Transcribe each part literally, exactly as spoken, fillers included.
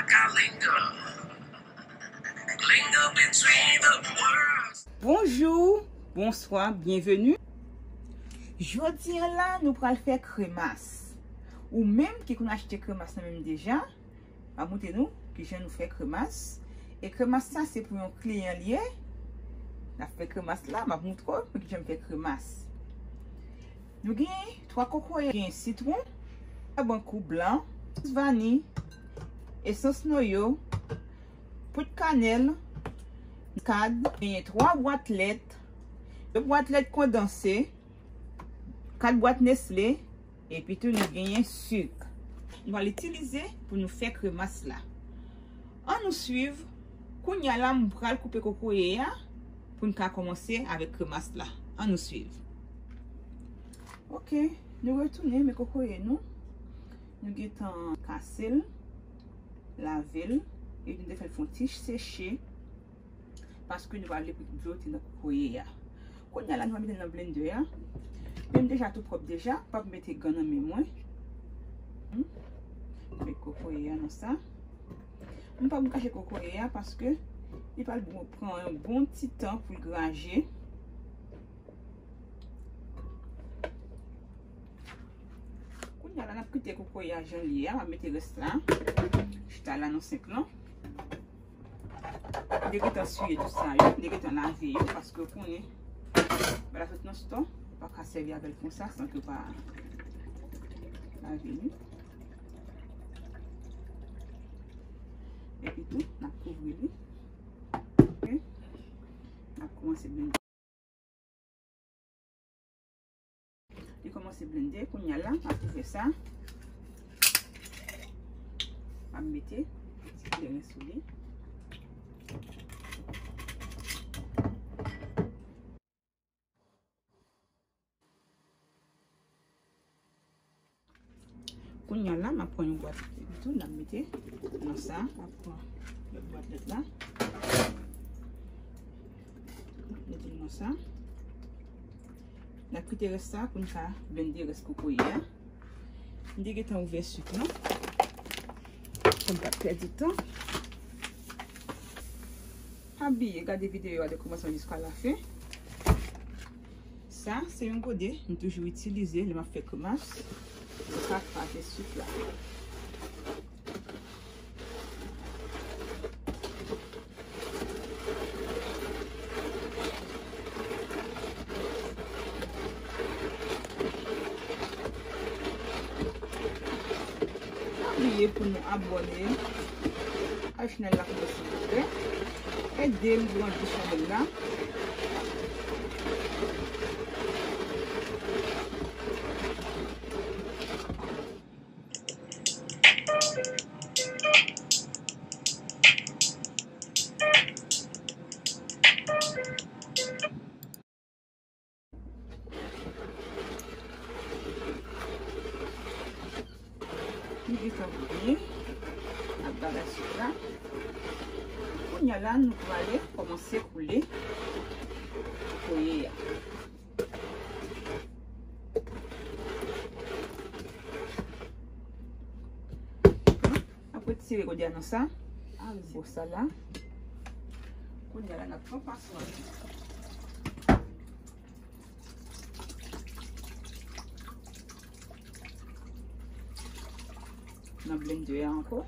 Kalinga. Linga between the worlds. Bonjou, bonswa, byenveni. Jodi a la, nou pral fè kremas. Ou menm ki konn achte kremas nan menm deja, m ap montre nou kijan nou fè kremas. E kremas sa se pou yon kliyan li ye. N ap fè kremas la, m ap montre w kijan m fè kremas. Nou gen twa kokoye, gen sitwon, kabankou blan, esans vani, esans noyo, poud kanèl, miskad, gen twa bwat lèt, de bwat lèt kondanse, kat bwat Nestlé, epi tou nou genyen sik. Nou pral itilize pou nou fè kremas la. Ann nou swiv. Kounye a la, m pral koupe kokoye a pou n ka kòmanse avèk kremas la. Ann nou swiv. Ok, nou retounen, men kokoye nou. Nou gentan kase l, lave l, epi nou te fè l fè yon ti seche. Paske nou pa vle pou dlo te nan kokoye a. Kounye a la, nou va mete l nan blender a. Men m deja tou pwòp deja, m p ap mete gan nan men mwen. Hmm. Met kokoye a nan sa. M p ap gache kokoye a paske li pral bon, pran yon bon ti tan pou l graje. Kounye a la, n ap kite kokoye a jan l ye a, m ap mete rès la. Chita la nan senk lan. M te gentan siye tout sa yo, m te gentan lave yo, paske w konnen, bagay la sot nan stò, ou pa ka sèvi avè l konsa san ke w pa lave li. Epi tou, n ap kouvri li. Ok? N ap kòmanse blende. Li kòmanse blende, kounye a la, m ap ouvè sa. M ap mete ti kleren sou li. Kounye a la, m ap pran yon bwat epi tou, n ap mete nan sa, m ap pran lòt bwat lèt la. M ap mete l nan sa. N ap kite rès sa pou n ka blende rès kokoye a. M te gentan ouvè sik lan. Pou m pa pèdi tan. Pa bliye gade videyo a de kòmansman jiska lafen. Sa, se yon gode m toujou itilize lè m ap fè kremas. Pou m ka kraze sik la. Pa bliye pou nou abòne ak chanèl la pou nou, silvouplè. Ede m grandi chanèl la. Nou gentan byen ap bagay sik la. Kounye a la, nou prale kòmanse koule kokoye a. Apre tire gode a nan sa, a bò sa la. Kounye a la, n ap pran paswa. Nan blender a ankò.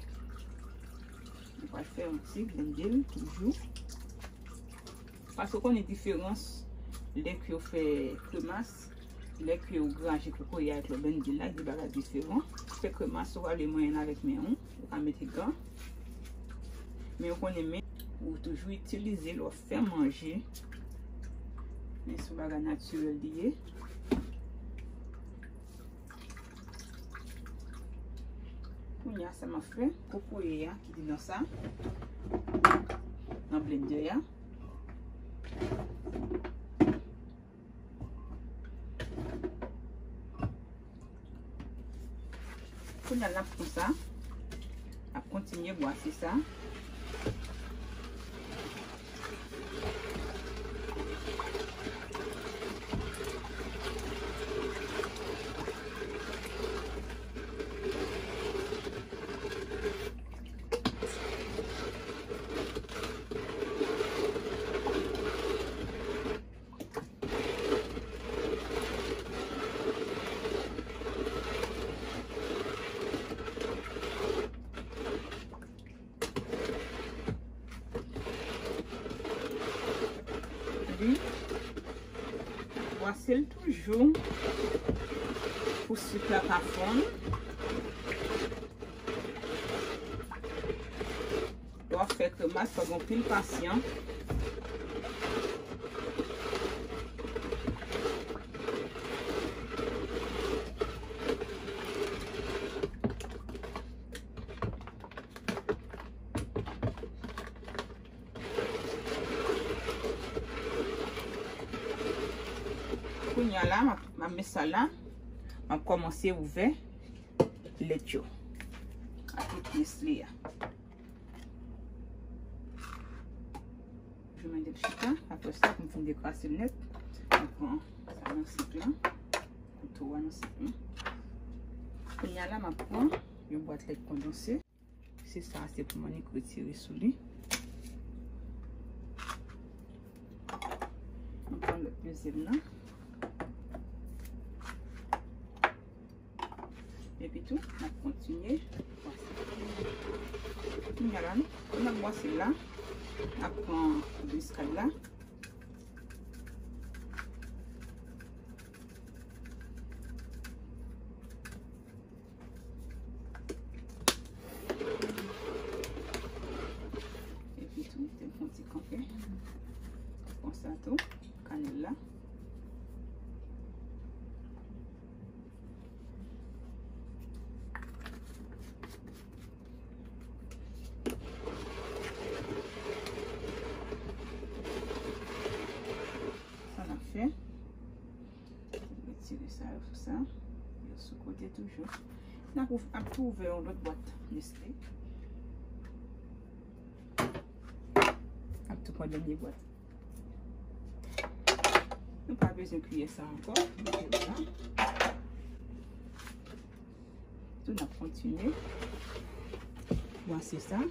Nou pral fè yon ti blende l toujou. Paske w konnen diferans lè ke w fè kremas, lè ke w graje kokoye avèk lè w blende la, de bagay diferan. Fè kremas, ou pral mwen avèk men w, ou ka mete gan. Men w konnen men ou toujou itilize lè w fè manje. Men se yon bagay natirèl li ye. Kounye a sa m ap fè, kokoye a ki te nan sa, nan blender a. Kounye a n ap pran sa, n ap kontinye bwase sa. Sèl toujou pou sik la pa fonn. Lè w ap fè kremas, fò gen anpil pasyan. Kounye a la, m ap, m ap met sa la. M ap kòmanse ouvè lèt yo ak tout pyès li a. Toujou mete l chita. Apre sa, pou m fin dekrase l nèt, m pran sa nan sik la. Kouto a nan sik la. Kounye a la, m ap pran yon bwat lèt kondanse. Se sa, se pou m annik retire sou li. M pran lòt dezyèm nan. Epi tou, n ap kontinye bwase. Kounye a la, nou, n ap bwase la. N ap pran miskad la. Epi tou, te fè yon ti kanpe. Konsa tou, kanèl la. Sa n ap fè. Retire sa yo sou sa. Yo sou kote toujou. N ap ouv-, ap tou ouvè yon lòt bwat Nestlé. Ap tou pran dènye bwat. Nou pa bezwen kwiyè sa ankò. Mete l la. Tou n ap kontinye bwase sa.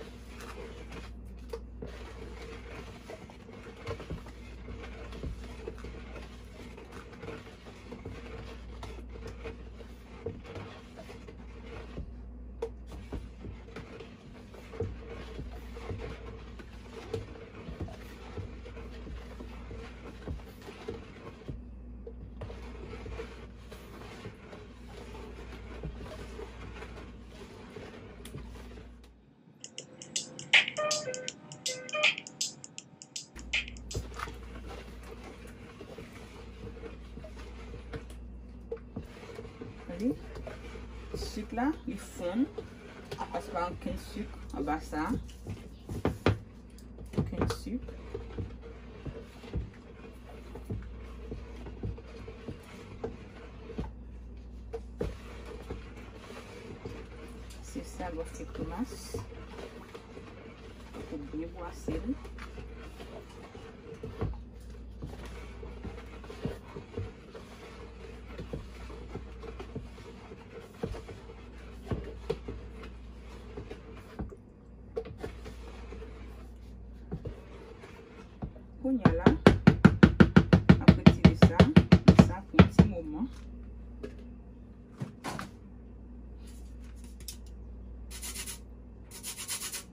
Gade, sik la, li fonn. Paske pa gen okenn sik anba sa. Okenn sik. Se sa lè w fè kremas. Fòk ou byen bwase l. Kounye a la, n ap retire sa. Sa pou yon ti moman.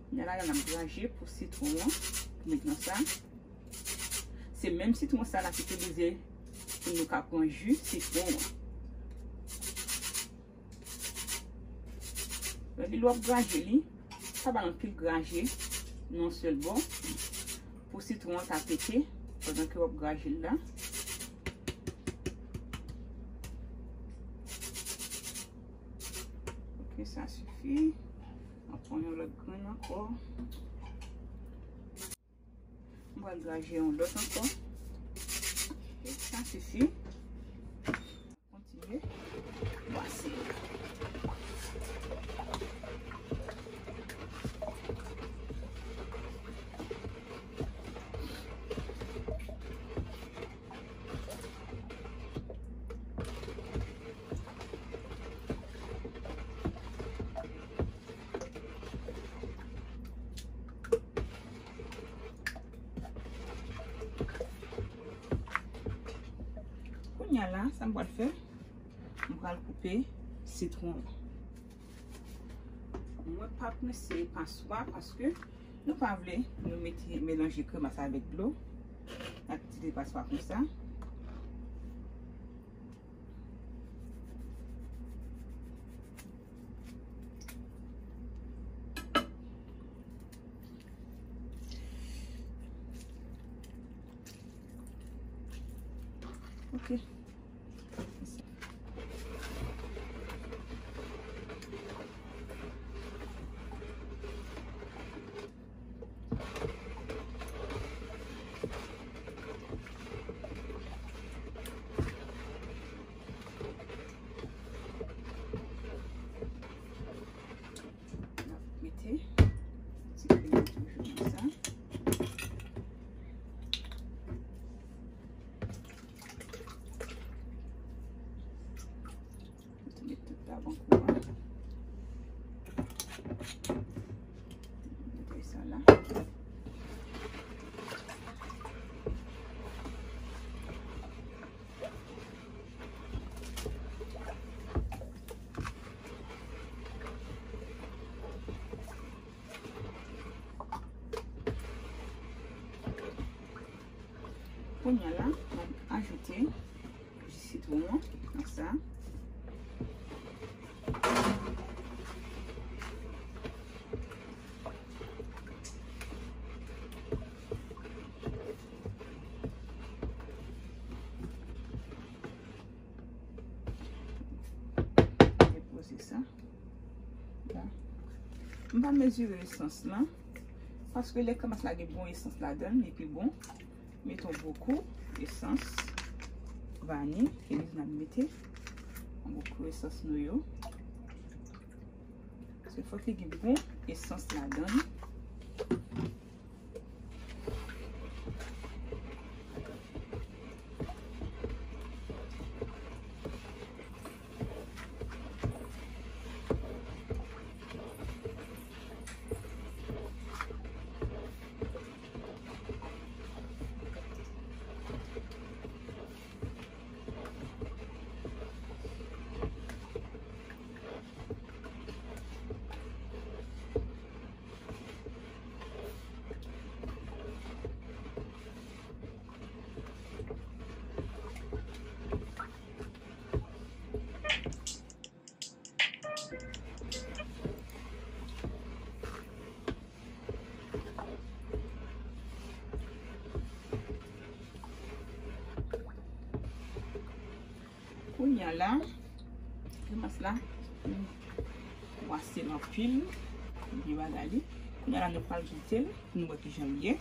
Kounye a la, n ap graje pou sitwon an. Pou met nan sa. Se menm sitwon sa n ap itilize pou nou ka pran ji sitwon an. Epi lè w ap graje li, pa ba l anpil graje nan yon sèl bò. Pou sitwon an ta pete pandan ke w ap graje l la. Ok, sa sifi. Ann pran yon lòt grenn ankò. M pral graje yon lòt ankò. Ok, sa sifi. Kontinye bwase. Kounye a la, sa m pral fè, m pral koupe sitwon an. Mwen pa prese paswa paske nou pa vle nou mete, melanje kremas avèk dlo. N ap itilize paswa konsa. Ok. N ap mete ti grenn toujou konsa. Mete tout la ban kou a. Mete sa la. Kounye a la, m ap ajoute ji sitwon an nan sa. Depoze sa. Bon. M pa mezire esans lan, paske lè kremas la gen bon esans ladan l, li pi bon. Mete yon gwo kou esans vani, ke nou ap mete yon gwo kou esans nou yo. Se fòk li gen bon esans ladan l. Kounye a la, kremas la, m wase l anpil, byen bagay li. Kounye a la, nou pral goute l, pou nou wè kijan l ye,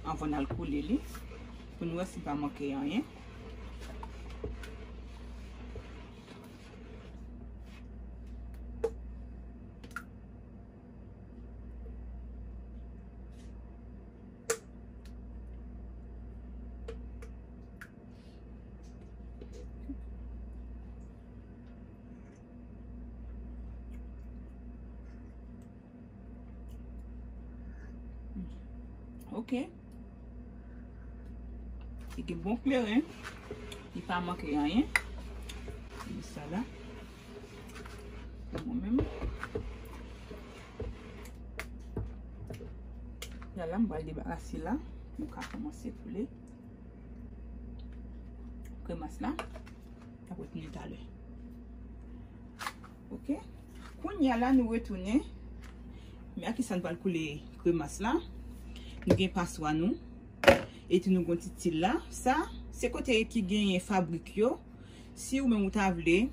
anvan n al koule li, pou nou wè si l pa manke anyen. Ok. Li gen bon kleren. Li pa manke anyen. Li sa la. Pou mwen menm. Kounye a la, m pral debarase la. Nou ka kòmanse koule kremas la. N ap retounen talè. Ok. Kounye a la, nou retounen. Men a kisa n pral koule kremas la. Nou gen paswa nou. Epi nou gen ti til la. Sa, se kote ki genyen fabrik yo. Si ou menm ou ta vle,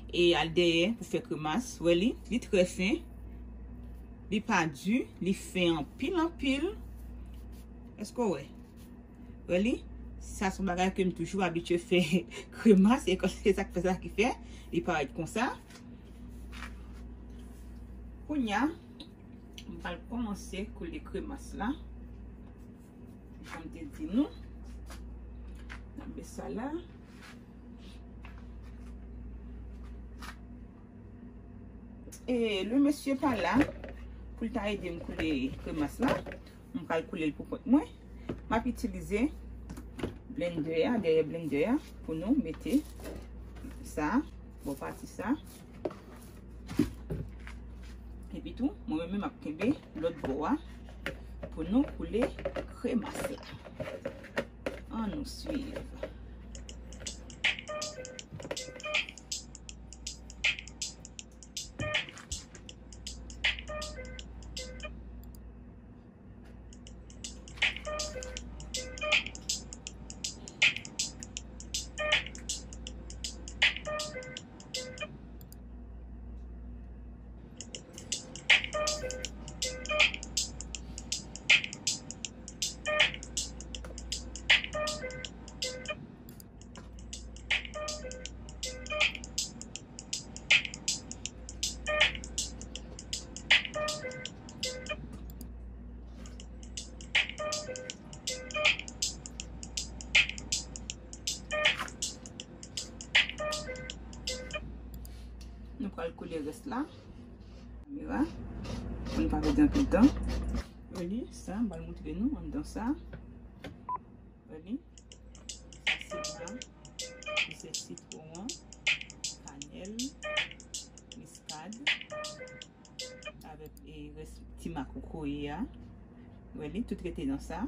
e al dèyè pou fè kremas, wè li, li trè fen. Li pa di, li fen anpil, anpil. Èske w wè? Wè li? Sa se yon bagay ke m toujou abitye fè kremas, e se sa k fè sa ki fè li parèt konsa. Kounye a, m pral kòmanse koule kremas la. Jan m te di nou, n ap met sa la. E le mesye pa la pou l ta ede m koule kremas la. M pral koule l pou kont mwen. M ap itilize blendè a, dèyè blendè a, pou nou mete sa, bò pati sa. Epi tou, mwen menm m ap kenbe lòt bò a pou nou koule kremas la. Ann nou swiv. Pral koule rès la. Kamera. Pou n pa pèdi anpil tan. Wè li, sa, m pral montre nou anndan sa. Wè li. Sa se la. Li se sitwon an, kanèl, miskad, avèk, e, rès ti makokoye a. Wè li, tout rete nan sa.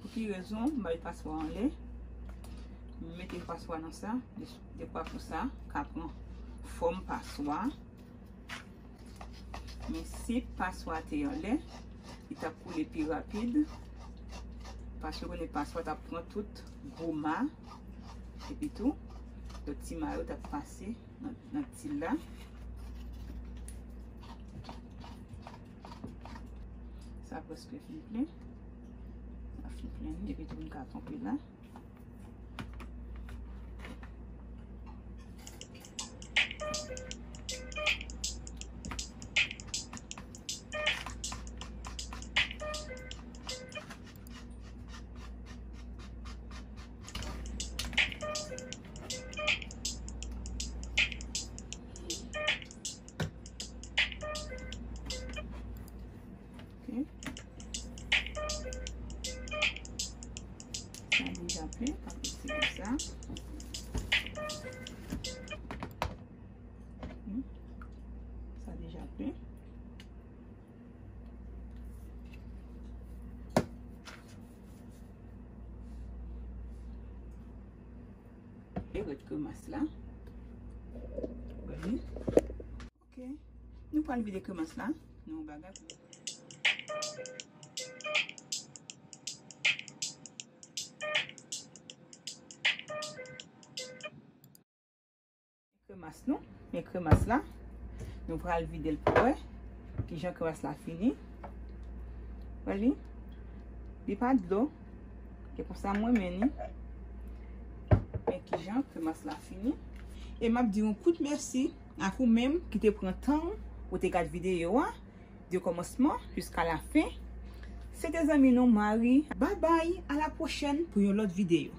Pou ki rezon m bay paswa anlè? M mete paswa nan sa, de, dekwa pou sa ka pran fòm paswa. Men si paswa te anlè, li t ap koule pi rapid. Paske w konnen paswa t ap pran tout gwoma. Epi tou, lòt ti ma yo t ap pase nan, nan til la. Sa prèske fin plen. Sa fin plen, epi tou, m ka kanpe la. Ok. Sa deja plen, pa piti pou sa. Hmm. Sa deja plen. E rèt kremas la. Wè li. Ok. Nou pral vide kremas la. Nou bagay. Kremas nou, men kremas la, nou pral vide l pou wè kijan kremas la fini. Wè li, li pa dlo, se konsa m renmen li. Men kijan kremas la fini. E m ap di yon kout mèsi ak ou menm ki te pran tan w pou te gad videyo a, de kòmansman jiska lafen. Se te zanmi nou Marie. Babay, a la pwochèn pou yon lòt videyo.